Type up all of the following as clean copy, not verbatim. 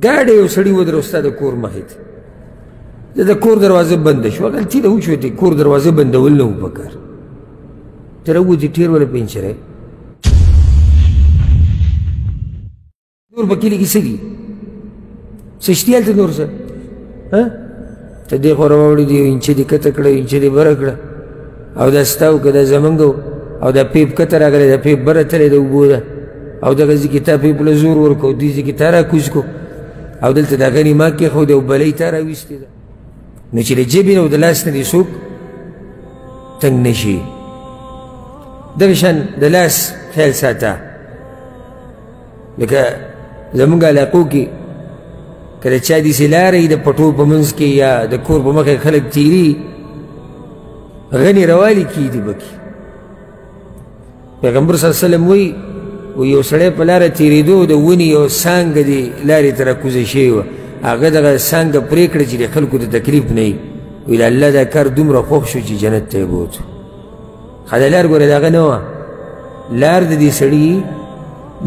ګاډی یو سړي ودرو ستا د کور مخې ته، د کور دروازه بنده شوه، غلطي ده وشوه، د کور دروازه بندول نه وو پکار، ته راووځې ټیر وله پنچری. نور په کلي کې څه دي؟ څه شتي هلته نور څه؟ ته دې خوا راواوړې دي، یو اینچه دې کته کړه، یو اینچه دې بره کړه، او دا ستا و که دا زمونږ و، او دا پیپ کته راغلی، دا پیپ بره تللی د اوبو ده، او دغه ځای کې تا پیپ له زور ورکړو، دې ځای کې تا راکوز کړو، او دلته دا غني ما کېښودی او بلۍ تا راویستې ده. نو چې د ژبې نه او د لاس نه دې څوک تنګ نه شي. دغه شان د لاس خیال ساته، لکه زمونږ علاقو کې که د چا داسې لاره وي د پټو په منځ کې یا د کور په مخه خلک تېري، غني روالي کېږي پکې. پیغمبر صلی الله علیه وسلم وایي یو سړی په لاره تېرېدو، د ونې یو څانګه دې لارې ته راکوزه شوې وه، هغه دغه څانګه پرې کړه چې د خلکو ته تکلیف نه وي. وایي د الله دا کار دومره خوښ شو چې جنت ته یې بوتو. ښه دا لار ګوره د هغه نه وه، لار د دې سړي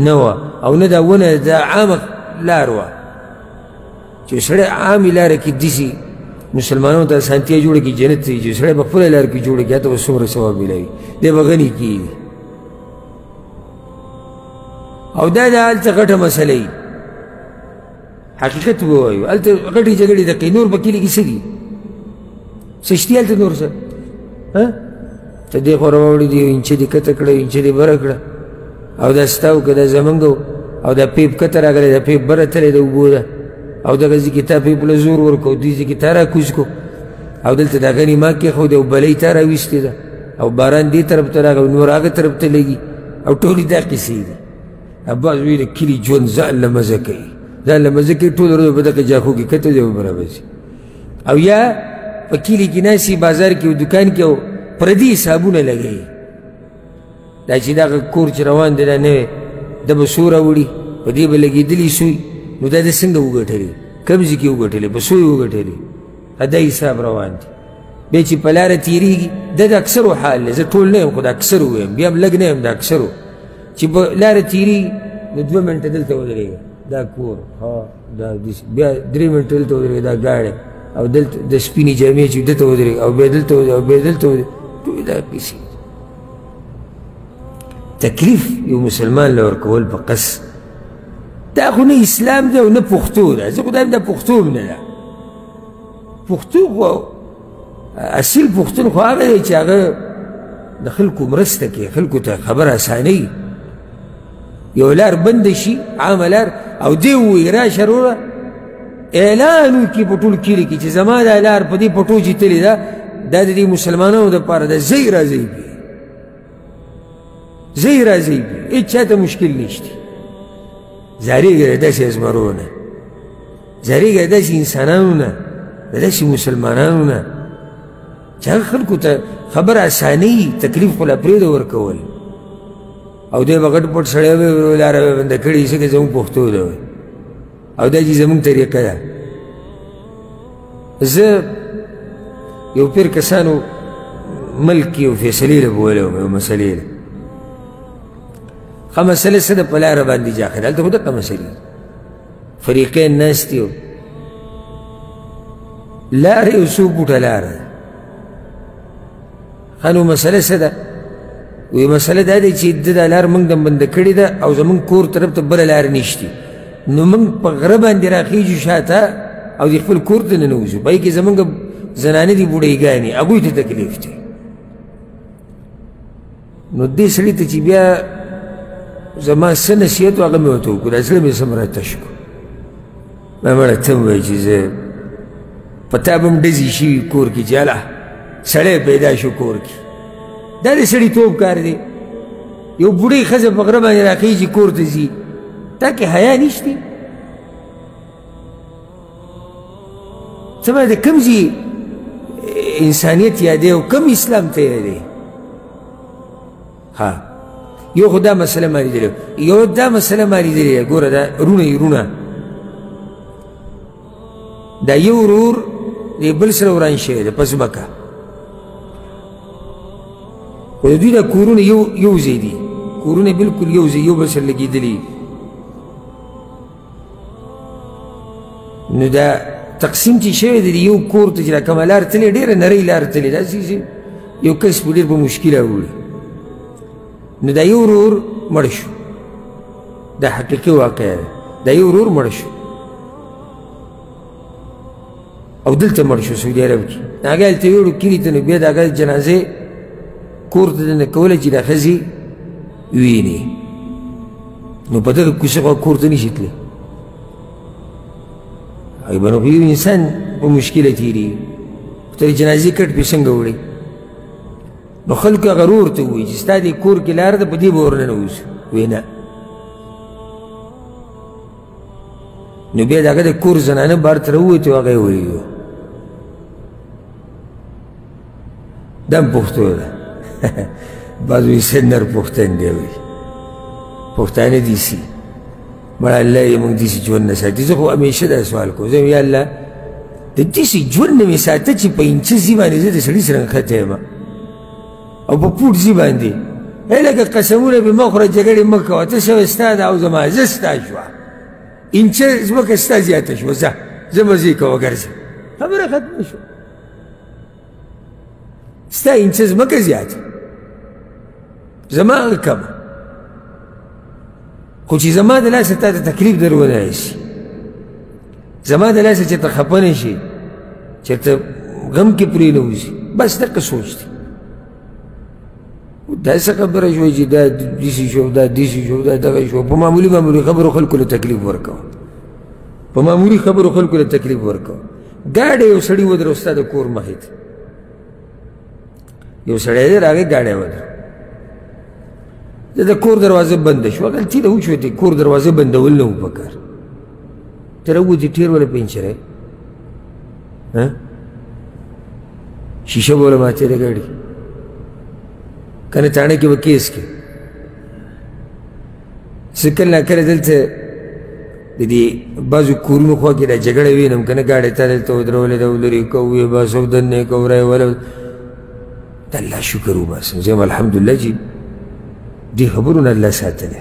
نه وه، او نه دا ونه، دا عامه لار وه چې سړی عامې لاره کې داسې مسلمانانو ته اسانتیا جوړه کړي جنت ته، چې سړی په خپله لار کې جوړه کړي هلته به څومره ثواب میلاوي، دی به غني کېږي. او دا د هلته غټه مسله وي، حقیقت ووایو، هلته غټې جګړې د نور په کلي کې څه دي؟ څه شتي هلته نور څه؟ ته دې خوا راواوړې دي، یو اینچه دې کته کړه، یو اینچه دې بره کړه، او دا ستا و که دا زمونږ و، او دا پیپ کته راغلی، دا پیپ بره تللی د اوبو ده، او دغه ځای کې تا پیپ له زور ورکړو، دې ځای کې تا راکوز کړو، او دلته دا غني ما کېښودی او بلۍ تا راویستې ده، او باران دې طرف ته راغی، نور هغه طرف ته لګي، او ټولې دا قصې دي. بعض وایي د کلي ژوند ځان له مزه کوي، ځان له مزه کوي، ټوله ورځ په دغه جاخو کې کته دی او برابر شي. او یا په کلي کې ناست بازار کې او دکان کې او پردي حسابونه لګوي، دا چې دغه کور چې روان دی دا نوی ده به څو راوړي، په دې به لګېدلي سوی، نو دا د څنګه وګټلې، کوم ځای کې وګټلې، په څو یې وګټلې، دا حساب روان دی. بیا چې په لاره تېرېږي، دا د اکثرو حال دی، زه ټول نه یم خو د اکثرو وایم، بیا هم لږ نه یم، د اکثرو چې په لاره تېرېږي نو 2 منټه دلته ودرېږه، دا کور، ها دا بیا 3 منټه دلته ودرېږه، دا ګاډی، او دلته د سپینې جامې چې دلته ودرېږه، او بیا دلته ودرېږه، او بیا دلته ودرېږه، ټولې دا قصې. تکلیف یو مسلمان له ورکول په قصد، دا خو نه اسلام دی او نه پښتو ده، زه خو دا دا پښتو هم نه ده. پښتو خو اصیل پښتون خو هغه دی چې هغه د خلکو مرسته کوي، خلکو ته خبره اسانوي. یو لار بنده شي، عامه لار، او دی ووایي راشه وروره، اعلان وکړي په ټول کلي کې چې زما دا لار په دې پټو چې تللې ده، دا د دې مسلمانانو دپاره ده، ځئ راځئ پرې، ځئ راځئ پرې، هېچا ته مشکل نشته. ځارېږه د داسې ازمرو نه، ځارېږه د داسې انسانانو نه، د داسې مسلمانانو نه چې هغه خلکو ته خبره اسانوي، تکلیف خو لا پرېږده ورکول. او دی به غټ پټ سړی وي، لاره به بنده کړې، ځکه زموږ پښتو ده وایي، او دا چې زموږ طریقه ده. زه یو پیر کسانو ملک کې یو فیصلې له بولی وم، یو مسلې له ښه مسله څه ده، په لاره باندې جاخه ده، هلته خو دقه مسلې فریقین ناست دي، لاره یو څو بوټه لاره ده. ښه نو مسله څه ده؟ وایي مسله دا ده چې ده دا لار موږ بنده کړې ده او زموږ کور طرف ته بله لار نشتي، نو موږ په غره باندې راخېژو شاته او د خپل کور ته ننوځو، په هغې کې زموږ زنانه دي بوډۍ ګانې، هغوی ته تکلیف دی. نو دې سړي ته چې بیا زما څه نصیحت و هغه مې ورته وکړو، دا زړه مې سم راتش کړو، ما مړه ته هم وایي چې زه په تا به هم ډزې شوي کور کې چې هله سړی پیدا شو کور کې، دا د سړیتوب کار دی. یو بوډۍ ښځه په غره باندې راخېژي کور ته ځي، تا کې حیا نشته؟ ته به د کوم ځای انسانیت یادې او کوم اسلام ته یادې؟ ها یو خو دا مسله ما لیدلې، یو دا مسله ما لیدلې ده، ګوره دا وروڼه یې وروڼه، دا یو ورور د بل سره وران شوی دی په ځمکه، خو د دوی دا کورونه یو ځای دي، کورونه بالکل یو ځای یو بل سره لګېدلي. نو دا تقسیم چې شوی دی یو کور ته چې دا کومه لار تللې ډېره نرۍ لار تللې، داسې چې یو کس په ډېر په مشکل اوړي. نو دا یو ورور مړ شو، دا حقیقي واقعه ده. دا یو ورور مړ شو او دلته مړ شو سعودي عرب کې. هغه هلته ویوړو کلي ته، نو بیا د هغه جنازې کور ته دننه کوله چې دا ښځې ویني. نو په دغه کوڅه خو کور ته نشي تللی، هغې به نو خو یو انسان په مشکله تېرېږي، تر جنازې کټ پې څنګه وړي. نو خلکو هغه ورور ته ووایي چې ستا دې کور کې لاره ده، په دې به ورننوځو. وایي نه. نو بیا د هغه د کور زنانه بهر ته راووتې، هغه یې ولیدو. دا هم پښتو ده. بعض وایي څه نر پښتون دی، وایي پښتانه دي سي. مړه الله یې موږ داسې ژوند نه ساتي. زه خو همیشه دا سوال کوم، زه یا الله د داسې ژوند نه مې ساته چې په اینچه ځي باندې زه د سړي سره نښتی یم او په پوټ ځي باندې. ای لکه قسمونه به مه خوره، جګړې مه کوه، ته شوې ستا ده او زما، زه ستا شوه، اینچه ځمکه ستا زیاته شوه، ځه زه مزې کوه ګرځه. خبره ختمه شوه، ستا اینچه ځمکه زیاته، زما هغه کمه، خو چې زما د لاسه تا ته تکلیف در ونه رسي، زما د لاسه چېرته خفه نه شي، چېرته غم کې پرې نه وځي، بس دقه سوچ دی. دا څه خبره شوه چې دا داسې شو، دا داسې شو، دا دغه شو. په معمولي معمولي خبرو خلکو له تکلیف ورکوه، په معمولي خبرو خلکو له تکلیف ورکوه. ګاډی یو سړي ودرو ستا د کور مخې ته، یو سړی دی راغی ګاډی ودرو، د کور دروازه بنده شوه، غلطي ده وشوه، د کور دروازه بندول نه وو پکار، ته راووتې ټیر وله پنچری، شیشه به وله ماتې د ګاډي، که نه تاڼه کې به کیس کې. زه کله ناکله دلته د دې بعضو کورونو خوا کې دا جګړه وینم، که نه ګاډی تا دلته ودرولې ده، لرې کوو یې باسو، دننه یې کوو، رایې وله. د الله شکر وباسم، زه یم الحمدلله چې دې خبرو نه الله ساتلی.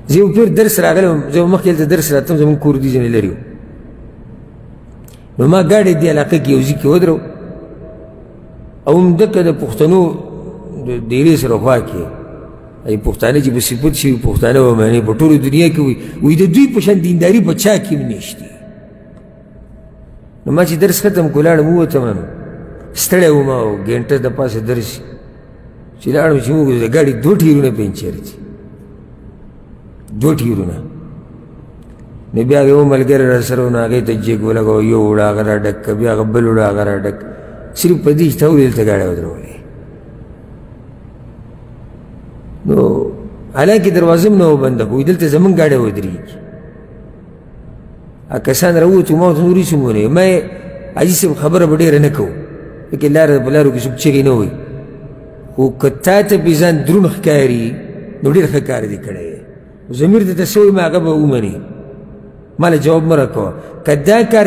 زه یو پیر درس راغلی وم، زه مخکې هلته درس راتلم، زموږ کور دې ځینې لرې و. نو ما ګاډی دې علاقه کې یو ځای کې ودرو، او همدکه د پښتنو د ډېرې سره خوا کې ای پښتانه چې په صفت شي پښتانه ومني په ټوله دنیا کې وي، وایي د دوی په شان دینداري په چا کې هم نشته. نو ما چې درس ختم کړو لاړم ووتم، نو ستړی وم او ګنټه د پاسه درس چې لاړم چې موږ د ګاډي دوه ټیرونه پنچر دي، دوه ټیرونه. نو بیا یو ملګری راسره و، نو هغې ته جېګ ولګوه، یو وړه هغه راډک کړه، بیا هغه بل وړه هغه راډک، صرف په دې چې تا ولې دلته ګاډی ودرولې. نو حالانکه دروازه هم نه وه بنده، خو دلته زموږ ګاډی ودرېږي. کسان راووتو، ما ورته نور هېڅ هم ونه ویل. ما یې حاجي صاحب خبره به ډېره نه کوو، ځکه لاره په لارو کې څوک چغې نه وایي، خو که تا ته پې ځان دروند ښکاري نو ډېر ښه کار دې کړی دی. ضمیر ته څه وایي ما هغه به ومني، ما له جواب مه راکوه. که دا کار